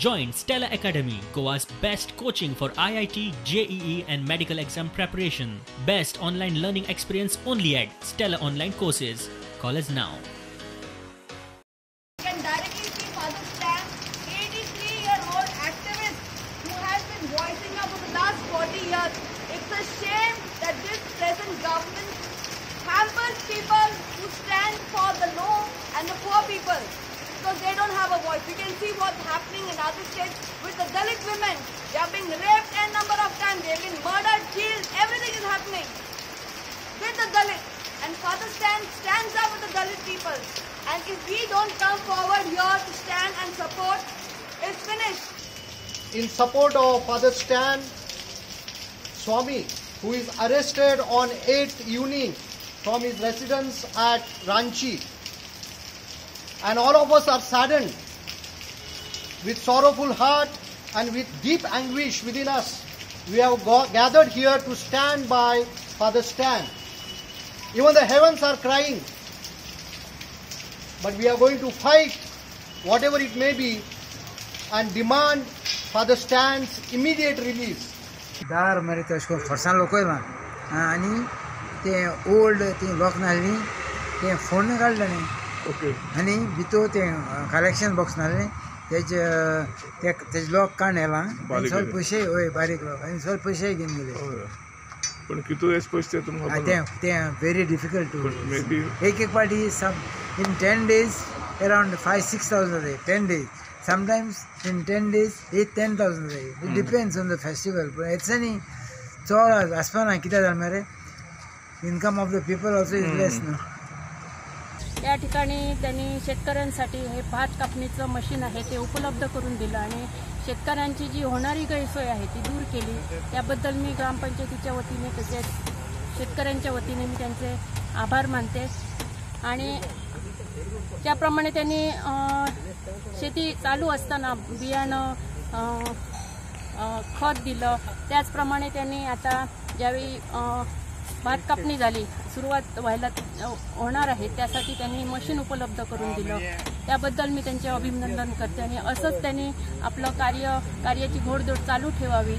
Join Stella Academy, Goa's best coaching for IIT, JEE and medical exam preparation. Best online learning experience only at Stella Online Courses. Call us now. You can directly see Father Stan, 83-year-old activist who has been voicing up for the last 40 years. It's a shame that this present government hampers people who stand for the low and the poor people, because they don't have a voice. You can see what's happening in other states with the Dalit women. They are being raped a number of times. They have been murdered, killed, everything is happening with the Dalit. And Father Stan stands up with the Dalit people. And if we don't come forward here to stand and support, it's finished. In support of Father Stan Swamy, who is arrested on 8th evening from his residence at Ranchi. And all of us are saddened, with sorrowful heart and with deep anguish within us. We have gathered here to stand by Father Stan. Even the heavens are crying. But we are going to fight, whatever it may be, and demand Father Stan's immediate release. दार मरे तशें करून फोर्सान लोकयलां आनी तें old ती lock नासली तें फोण्ण काडलें न्ही. ओके. आनी भितर तें कलेक्शन बॉक्स नासलें तेजे तेजे लॉक काडून येलां आनी सगळे पयशे हय बारीक लॉक आनी सगळे पयशे घेवन गेले. पण कितू एस पयशे तुमकां तें तें व्हेरी डिफिकल्ट टू एक एक पाटी सम in 10 days around 5-6,000 जाय 10 days. Sometimes in 10 days 8-10,000 जाय. It depends on the festival. पूण येतशें न्ही चड आसपाना कित्याक जालें मरे income of the people also is less न्हू. या ठिकाणी त्यांनी शेतकऱ्यांसाठी हे भात कापणीचं मशीन आहे ते उपलब्ध करून दिलं आणि शेतकऱ्यांची जी होणारी गैरसोय आहे ती दूर केली. त्याबद्दल मी ग्रामपंचायतीच्या वतीने तसेच शेतकऱ्यांच्या वतीने मी त्यांचे आभार मानते. आणि ज्याप्रमाणे त्यांनी शेती चालू असताना बियाणं खत दिलं, त्याचप्रमाणे त्यांनी आता ज्यावेळी भात कापणी झाली सुरुवात व्हायला होणार आहे त्यासाठी त्यांनी मशीन उपलब्ध करून दिलं, त्याबद्दल मी त्यांचे अभिनंदन करते आणि असंच त्यांनी आपलं कार्याची घोडदौड चालू ठेवावी.